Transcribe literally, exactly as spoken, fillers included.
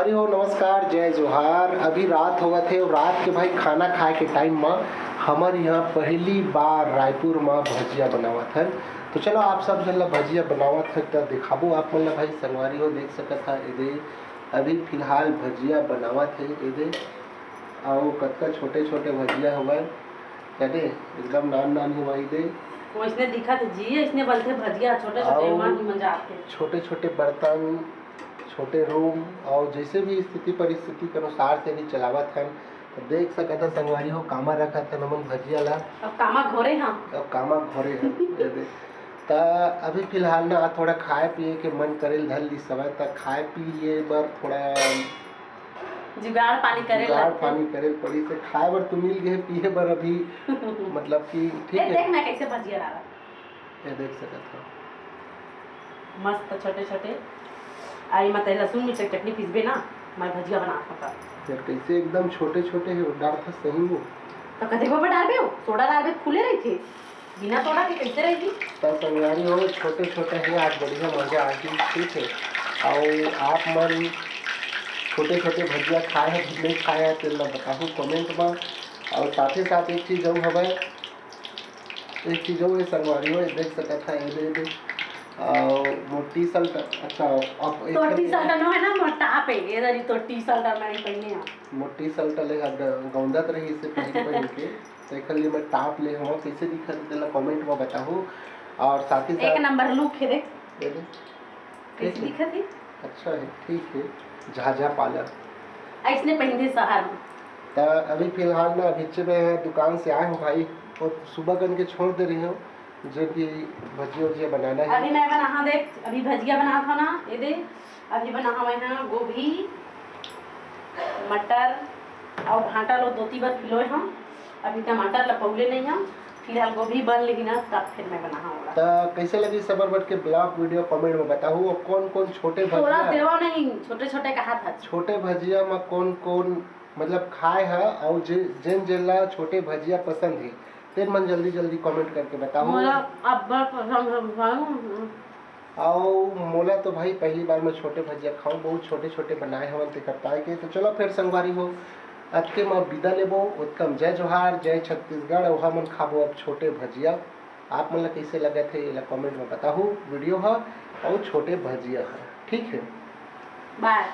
अरे हो, नमस्कार, जय जोहार। अभी रात होवत हे अउ रात के भाई खाना खाए के टाइम म हमर यहाँ पहली बार रायपुर म भजिया बनावत हन। तो चलो आप सब झन ला भजिया बनावत हन त दिखाबो आप मन ला भाई। संगवारी हो देख सकत हा, एदे अभी फिलहाल भजिया बनावत हे एदे, अउ कतका छोटे छोटे भजिया हवय, एदे एकदम नान नान हवय एदे। वैसने दिखत जी, ऐसने बनथे भजिया, छोटे छोटे अउ मन मजा आथे। छोटे छोटे बर्तन, छोटे रूम, अउ जैसे भी स्थिति परिस्थिति के अनुसार से भी चलावत हन। तो देख सकत ह संगवारी हो, कामा रखत हन हमन भजिया ला। अब कामा घोरे हाँ। अब कामा घोरे हन, एदे। त अभी फिलहाल ना थोड़ा खाए पिए के मन करे ल धर लिस हवय, त खाए पिए बर थोड़ा जुगाड़ पानी करे जुगाड़ लगथे। पानी करे ल पड़ी से खाए बर तो मिल गए, पिए बर अभी मतलब कि ठीक ए, है। देख ना कैसे भजिया डाला। ये देख सकत हो। मस्त छोटे छोटे। आ, एमा तै लहसुन मिर्च के चटनी पीसबे ना, मैं भजिया बना सकता। यार, कैसे एकदम छोटे छोटे हे, डालथस सही में। तो कतेको पर डालबे हो, सोडा डालबे, फूले रहिथे। बिना सोडा के कैसे रहिथे? त संगवारी हो, छोटे छोटे हे, आज बढ़िया मजा आही, ठीक है। अउ आप मन छोटे छोटे भजिया खाए हे कि नहीं खाए हे, तेला बताहू comment में। अउ साथे साथ एक चीज अउ हवय, एक चीज अउ हे संगवारी हो, देख सकत हा, एदे, एदे। अउ मोर T-shirt, अच्छा, अब तो एक T-shirt नो है ना, मोर top है, ये रही तो T-shirt मैं पहने हूँ। मोर T-shirt ले हा ग-, गौंदत रही इसे पहन पहन के, तो एकर लिए मैं top ले हूँ, कैसे दिखत हे, तेला comment में बताहू। और साथ ही एक साथ नंबर look है, देख। ये देख। कैसे ठीक है। दिखत हे? अच्छा है, ठीक है। झाझा पालर। ऐसने पहनथे शहर में। त अभी फिलहाल ना अभी मैं दुकान से आए हूँ भाई, और सुबह करके छोड़ दे रही हूँ, जो कि भजिया उजिया बनाना है। अभी मैं बनाहा देख, अभी भजिया बनात हूँ ना, ये दे, अभी बनाहा मैं ना गोभी, मटर और भांटा लो दो तीन बार फिलोए हम। अभी टमाटर ला पौले नहीं हम, फिलहाल गोभी बन लेही ना, तब फिर मैं बनाहा ओला। त कैसे लगी सबर बट के vlog video comment में बताहू, और कौन कौन छोटे तोला भजिया, देवा नहीं, छोटे छोटे कहा था। छोटे भजिया में कौन कौन मतलब खाए ह, और जे-, जेन जेन ला छोटे भजिया पसंद है, तेन मन जल्दी जल्दी comment करके बताहू। मोला अब्बड़ पसंद है भाई। अउ मोला तो भाई पहली बार मैं छोटे भजिया खाऊं, बहुत छोटे छोटे बनाए हवन तेकर पाए के। तो चलो फिर संगवारी हो, अतके म विदा लेबो, ओतका म जय जोहार, जय छत्तीसगढ़, अउ हमन खाबो अब छोटे भजिया। आप मन ला कैसे लगत हे, एला comment में बताहू video ह, अउ छोटे भजिया ह, ठीक है। बाय।